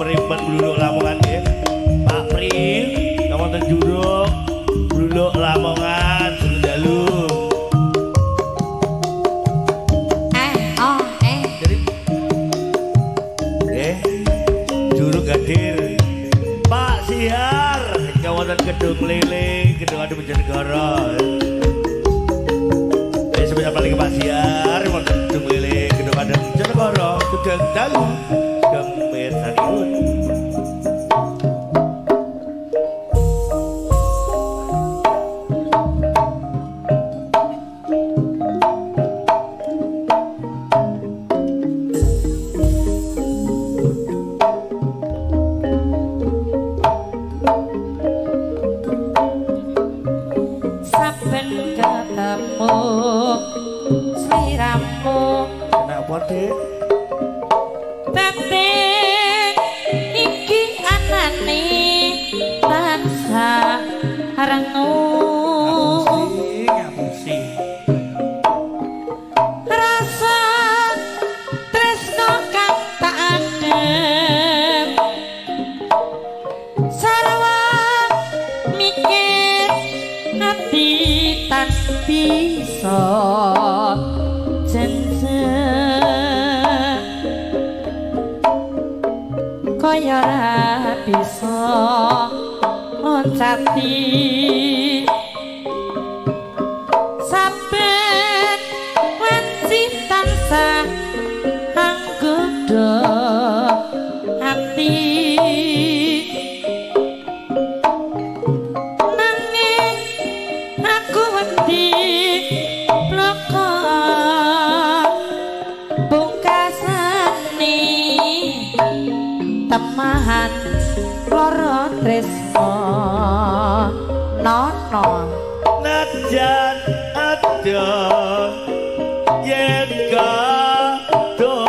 Primen Bluluk Lamongan nggih. Pak Pri, wonten Juruk Bluluk Lamongan sugeng dalu. Jadi Juruk Gadir. Pak Sihar ingkang wonten Gedung Lele, Gedung Adu Bojonegoro. Sebelum paling Pak Sihar wonten Gedung Lele, Gedung Adu Bojonegoro, sugeng dalu. Sugeng mirsanipun. Saben ketemu sliramu. Kenapa, Dik? Batin iki anane tansah renung. Ngapusi, ngapusi. Rasa tresno kang tak adem sarwa mikir ati tan bisa jenjeng kaya ra bisa ngoncati saben wanci tansah anggodha ati nanging aku wedi bloko pungkasane temahan lara tresno nono. Najan ada yen kadolo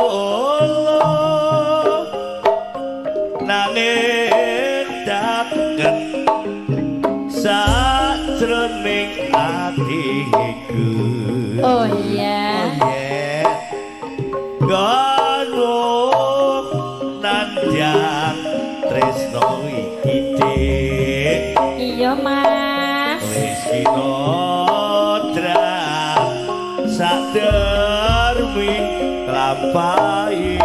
nanging daket sajroning atiku. Oh iya. Oh yeah. Gono nanjang tresno iki, Dik. Iya, Mas. Wis kinodra sadermi lampahi.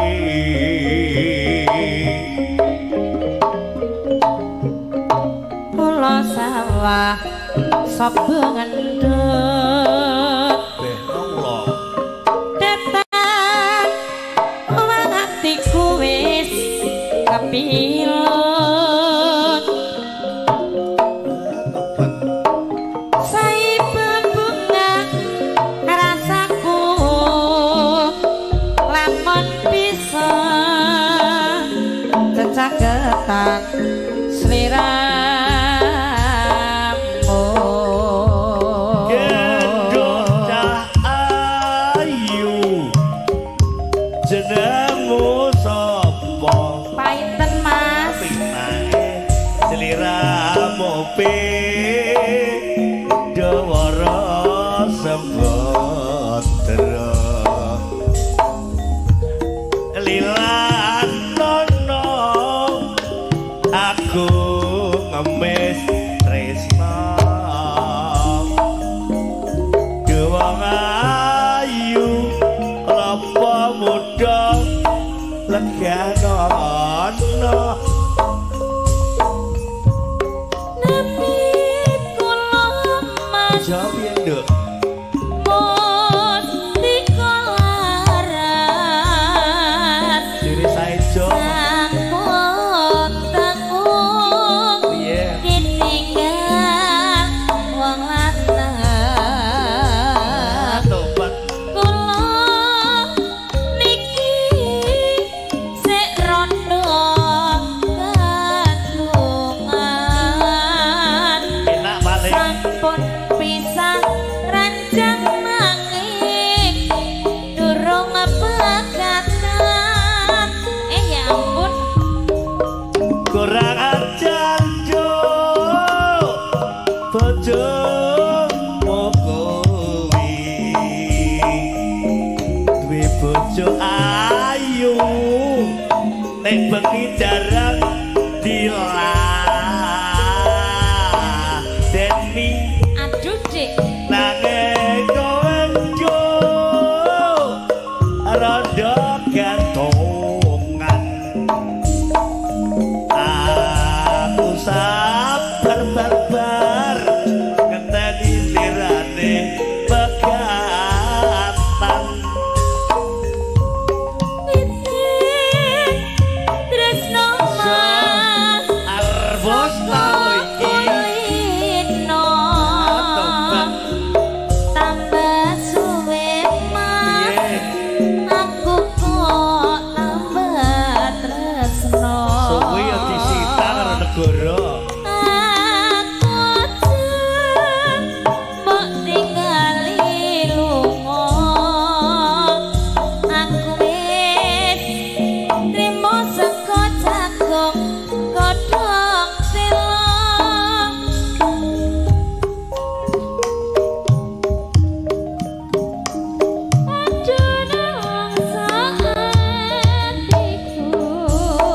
Kula sawah sapa ngendut Beh Allah. Tetan atiku wis kepilut. Saibet bunga rasaku lamun bisa cecaketan sliramu. Genduk cah ayu jenengmu sapa? Painten, Mas. Pinake sliramu pindhawara sembadra. Lilan nono aku ngemis tresna. Wong ayu lapa muda leganono. Nami kula Mas Jawab ya, Nduk. Mustika laras Diri saejo. Sampun tanggung Piye? ditinggal wong lanang. Tobat. Kula niki sik rondo Nek bengi jarang diladeni. Aduh, Dik. Nanging kowe yo rada gantungan. Aku sabar barbar ngenteni sirane pegatan. Wit tresno mas Arbos tau iki kulino. Tambah suwe mas piye? Aku kok tambah tresno. Suwe ya disita karo negara. Aku aja mbok tingali lunga. Aku wis trimo saka jagung godhong telo. Aduh nelongso atiku.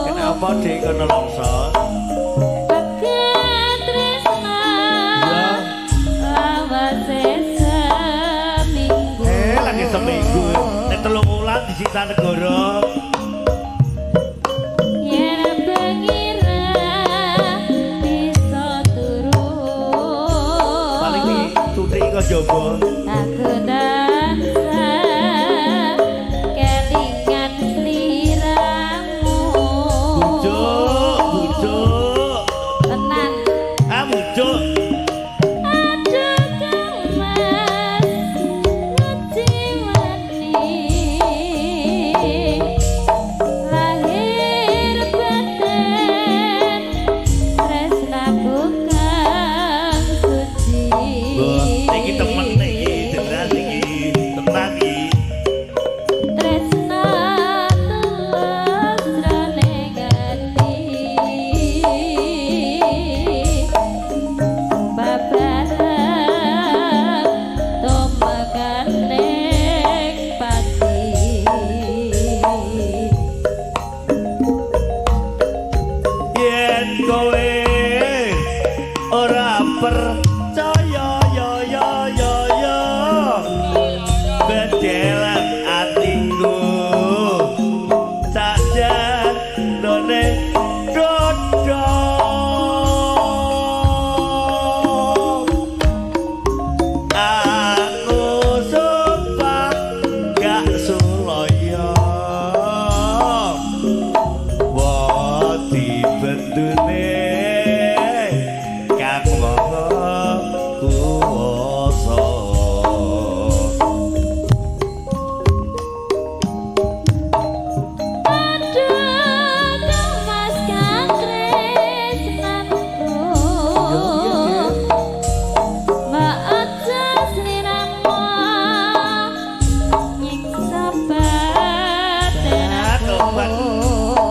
Kenapa Dik kono longso? Bakat tresna Ya. lawase seminggu. Lagi seminggu. Nek 3 wulan disita negara. Yen bengi ra bisa turu. Paling dituthiki kok jaba. Aku tansah kelingan sliramu. Bujuk, bujuk. Tenan. Ah, bujuk. Aduh Kang Mas ngeciwani. Lahir batin tresnaku kang suci. Wah, iki temen iki, jelas iki. Tenan iki. Tresna tulus jroning ati. Babareng tumekaning pati. Yen kowe ora percaya yo yo yo yo bedelan atiku sajanone dodo. Aku sumpah gak suloyo wedi bendune kang maha kuwasa. Aduh Kang Mas kang tresnanku. Mbak aja sliramu nyiksa batin aku. Tobat.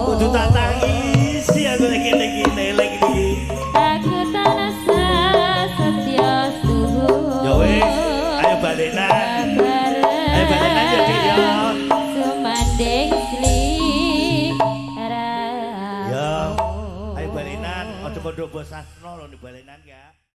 Kudu tak tangisi aku lagi lagi lagi iki. Aku tansah setya suhu. Ya wis, ayo balenan. Ayo balenan ya Dik ya. Sumanding sliramu. Ya, ayo balenan, aja kondo bosasno lho balenan ya.